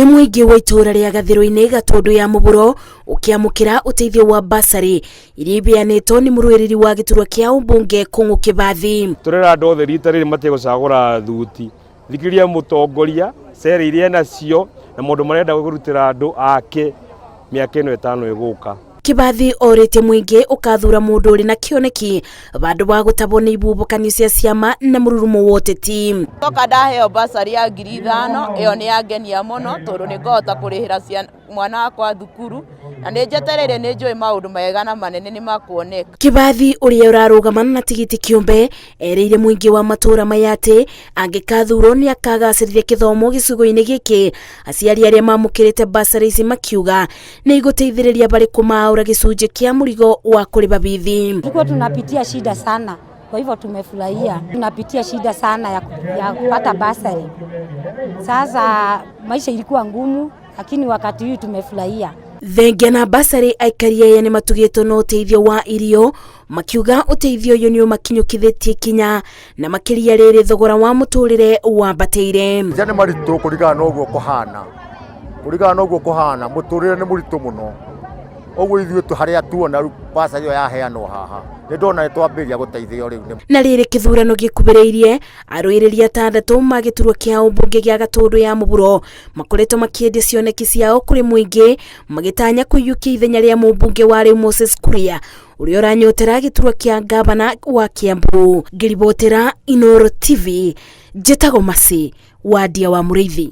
Nĩ mũingĩ wa itũũra rĩa Gathĩrũ-inĩ Gatũndũ ya Mũburo ũkĩamũkĩra ũteithio wa basarĩ iria ibeanĩtwo nĩ mũrũĩrĩri wa gĩturwa kĩa ũmbunge Kũng'ũ Kĩbathi. Tũrera andũ othe rita rĩrĩ matige gũcagũra thuti. Thikĩrĩria mũtongoria, cera iria enacio na maũndũ marenda kũrutĩra andũ ake mĩaka ĩno ĩtano ĩgũka. Kĩbathi orĩtie mũingĩ ũkathura mũndũ ũrĩ na kĩoneki vandũ va gũtabwo nĩ ibubukanio cia ciama na mũrurumo wa ũteti. Ndoka ndaheo basarĩ ya 5000, ĩyo nĩ yangenia mũno tondũ nĩ ngũhota kũrĩhĩra ciana mwana wakwa thukuru na nĩ njetereire, nĩ njũĩ maũndũ mega na manene nĩ makuoneka. Kĩbathi ũrĩa ũrarũgamana na tigiti kĩũmbe erĩire mũingĩ wa matũũra maya atĩ angĩkathurwo nĩ akagacĩrithia kĩthomo gĩcigo-inĩ gĩkĩ. Aciari arĩa mamũkĩrĩte basarĩ ici makiuga nĩ igũteithĩrĩria barĩ kũmaũra gĩcunjĩ kĩa mũrigo wa kũrĩba bithi. Tulikuwa tunapitia shida sana, kwa hivyo tumefurahia. Tunapitia shida sana ya kupata basari. Sasa maisha ilikuwa ngumu, lakini wakati huu tumefurahia. Thengia na basarĩ, aikari aya nĩ matugĩtwo na ũteithio wa irio, makiuga ũteithio ũyũ nĩ ũmakinyũkithĩtie kinya na makĩria rĩrĩ thogora wa mũtũrĩre wambatĩire. Maica nĩ maritũ kũringana na ũguo kũhana, kũringana na ũguo kũhana, mũtũrĩre nĩ mũritũ mũno. Ũguo ithuĩ harĩa tuona rĩu basarĩ ĩyo yaheanwo haha, nĩ ndona nĩ twambĩrĩria gũteithio rĩu. Na rĩrĩ kĩthurano gĩkuhĩrĩirie, arũĩrĩri atandatũ ma gĩturwa kĩa ũmbunge gĩa Gatũndũ ya Mũburo makoretwo makĩendia cioneki ciao kũrĩ mũingĩ, magĩtanya kũiyũkia ithenya rĩa mũmbunge wa rĩu Moses Kuria ũrĩa ũranyotera gĩturwa kĩa ngavana wa Kiambu. Ngĩribotera Inooro TV, njĩtagwo Mercy Wandia wa Mũrĩithi.